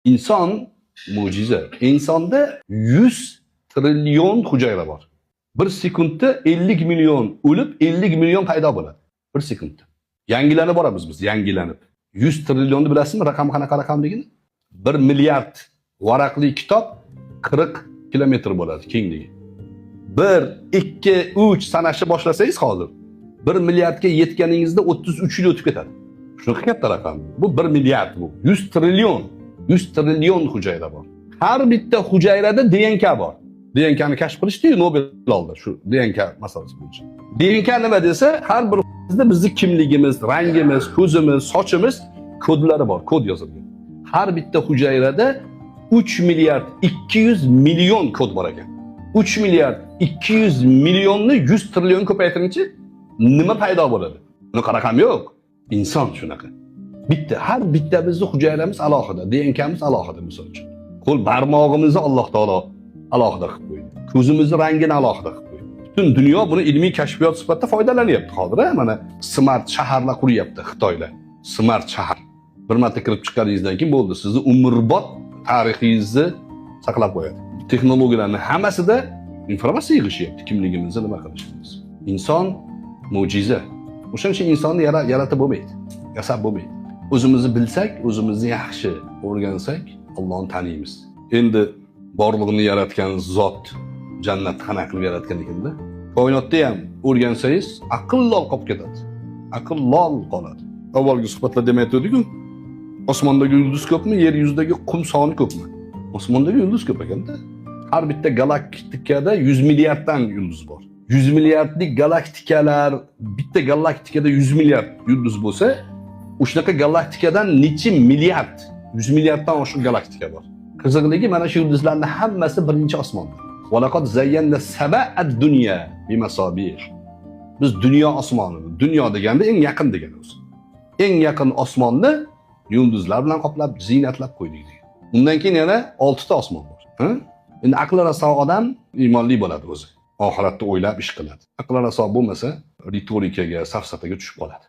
Inson mo'jiza. Insonda 100 trillion hujayra bor. Bir sekundda 50 million o'lib, 50 million paydo bo'ladi. Bir sekundda. Yangilanib boramiz biz, yangilanib. 100 trillion'ni bilasizmi raqam qanaqa raqamligini? 1 milliard varaqli kitob 40 kilometr bo'ladi kengligi. 1, 2, 3 sanashni boshlasangiz hozir 1 milliardga yetganingizda 33 yil o'tib ketadi. Shunaqa katta raqam. Bu 1 milliard bu. 100 trillion, 100 trillion hujayra bor. Har bitta hujayrada DNK bor. DNKni kashf qilishdi-yu, Nobel oldi shu DNK masalasi bo'yicha. DNK nima desa, har bir bizda bizni kimligimiz, rangimiz, ko'zimiz, sochimiz kodlari bor, kod yozilgan. Har bitta hujayrada 3 milliard 200 million kod bor ekan. 3 milliard 200 millionni 100 trillion ko'paytiringchi, nima paydo bo'ladi? Bunaqa raqam yo'q. Inson shunaqa. Bitta, har bittamizni hujayramiz alohida, DNKmiz alohida misol uchun. Qo'l barmog'imizni Alloh taolo alohida qilib qo'ydi. Ko'zimizni rangini alohida qilib qo'ydi. Butun dunyo buni ilmiy kashfiyot sifatida foydalanyapti hozir, a? Mana smart shaharlar quryapti Xitoylar. Smart shahar. Bir marta kirib chiqqaningizdan keyin bo'ldi, sizni umrbod tarixingizni saqlab qo'yadi. Texnologiyalarning hammasida informatsiya yig'ishyapti, kimligimizni nima qilishimiz. Inson mo'jiza. O'shaning uchun insonni yaratib bo'lmaydi, yasab bo'lmaydi. O'zimizni bilsak, o'zimizni yaxshi o'rgansak, Allohni taniymiz. Endi borliqni yaratgan zot jannatni qanaqa qilib yaratgan ekanda? Koinotda ham o'rgansangiz, aql lol qolib ketadi. Aql lol qoladi. Avvalgi suhbatlarda ham aytgandik-ku, osmondagi yulduz ko'pmi, yer yuzidagi qum soni ko'pmi? Osmondagi yulduz ko'p ekanda. Har bitta galaktikada 100 milliarddan yulduz bor. 100 milliardlik galaktikalar, bitta galaktikada 100 milliard yulduz bo'lsa, o'shanaqa galaktikadan necha milliard, 100 milliarddan oshiq galaktika bor. Qiziqligi, mana shu yulduzlarning hammasi birinchi osmonda. ولقد زينا السماء الدنيا بمصابيح. Biz dunyo osmonini, dunyo deganda eng yaqin degani o'zi. Eng yaqin osmonni yulduzlar bilan qoplab, ziynatlab qo'ydik degan. Undan keyin yana 6 ta osmon bor. Ha? Endi aqli raso odam iymonli bo'ladi o'zi. Oxiratni o'ylab ish qiladi. Aqli raso bo'lmasa, ritorikaga, safsataga tushib qoladi.